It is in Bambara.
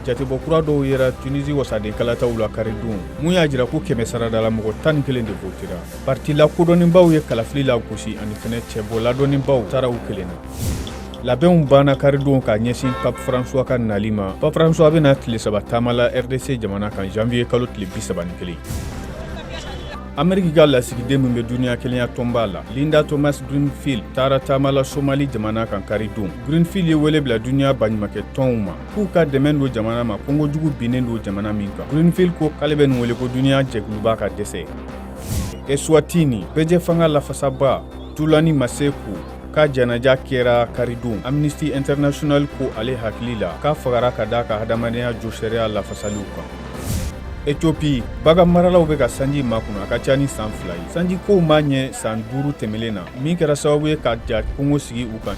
Jatebɔ kura dɔw yera Tunisie wasaden kalataw la karidon, mun y'a jira ko 100 sarada la mɔgɔ 11 de votera. Parti lakodɔnnenbaw ye kalafili lagosi ani fɛnɛ cɛbɔ ladɔnnenbaw taara u kelen na. Labɛnw banna karidon ka ɲɛsin Pape François ka nali ma. Pape François bɛna tile 3 taama la RDC jamana kan janvier kalo tile 31. Ameriki ka lasigiden min bɛ duniya kelenya tɔnba la, Linda Thomas Greenfield, taara taama la Somali jamana kan karidon. Greenfield ye wele bila duniya baɲumankɛ tɔnw ma k'u ka dɛmɛ don jamana ma, kɔngɔ jugu binnen don jamana min kan. Greenfield ko k'ale bɛ nin wele ko duniya jɛkuluba ka dɛsɛ. Eswatini bɛjɛ fanga lafasaba Thulani Maseko ka janaja kɛra karidon. Amnesty International ko ale hakili la k'a fagara ka d'a ka hadamadenya josariya lafasaliw kan. Ethiopie, bagan maralaw bɛ ka sanji makɔnɔ a ka ca ni san 2 ye. Sanji kow ma ɲɛ san 5 tɛmɛlen na, min kɛra sababu ye ka ja kɔngɔ sigi u kan.